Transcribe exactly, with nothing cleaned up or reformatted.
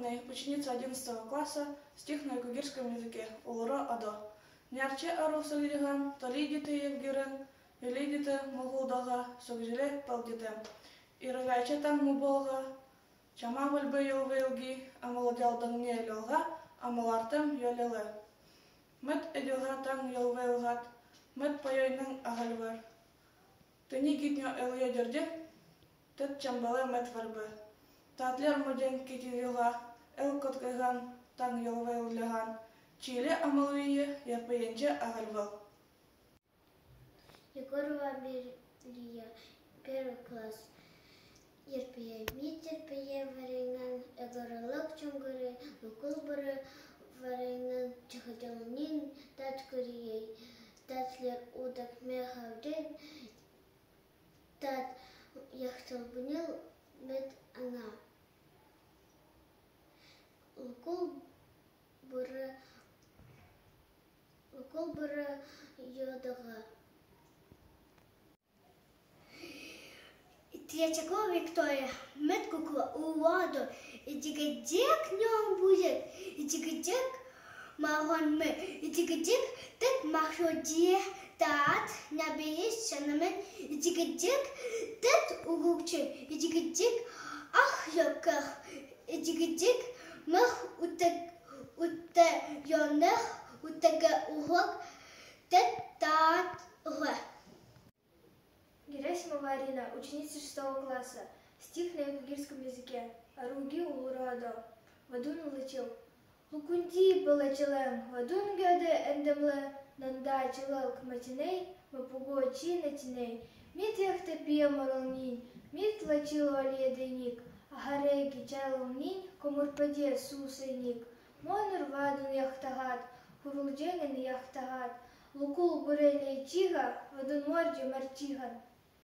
Ученица одиннадцатого класса, стих на якугирском языке, «Улура адо». Нярче ару согдиган, толийдиты Евгирэн, вилидиты Мугулдога, согжилэ палдитэм. Ироляйча танму болга, чама вольбы ёлвэйлги, амалдялдынгни лёлга, амалартэм ёлэлэ. Мэд эдилга тан ёлвэйлгад, мэд пойойнын агальвыр. Тэниг гиднё эльё дердин, тэд чамбалэ мэд варбы. Татлер моден китидилга, эл коткэган тан ёлвэйлган, чиле амалвие, ярпыенче агальвыл. Егорова Амелия, первый класс. Ярпые, ми ярпые варенан, эгоролок чонгыры, лукул буры варенан, чахатёлнин тат курыей, татлер удак мехавден, тат яхтал бунил мед ана. Лукул буры, лукул буры ёдога. Третьякова Виктория, мэд кукла, «Улура адо». Идигидик нём буйык, идигидик магон мы, идигидик тэд махродие, тат наберись чанамен, идигидик тэд угукчи, идигидик ах ёкэх, идигидик мэх утэ, утэ ёнэх, утэгэ угок тэд тат угэ. Герасимова Арина, ученица шестого класса, стих на якугирском языке, «Аруги улура адо». Вадун лачыл. Лукунди палачылэн вадун гёдэ эндэмлэ, нанда чылэл кымэтинэй, мапуго чи нэтинэй. Мит яхта пие моралнинь, мит лачыл валедэник, агареги чалалнинь, комурпаде сусэник. Монур вадун яхтагад, курулжэнин яхтагад, лукул бурэ лэйчига, вадун моржа марчиган.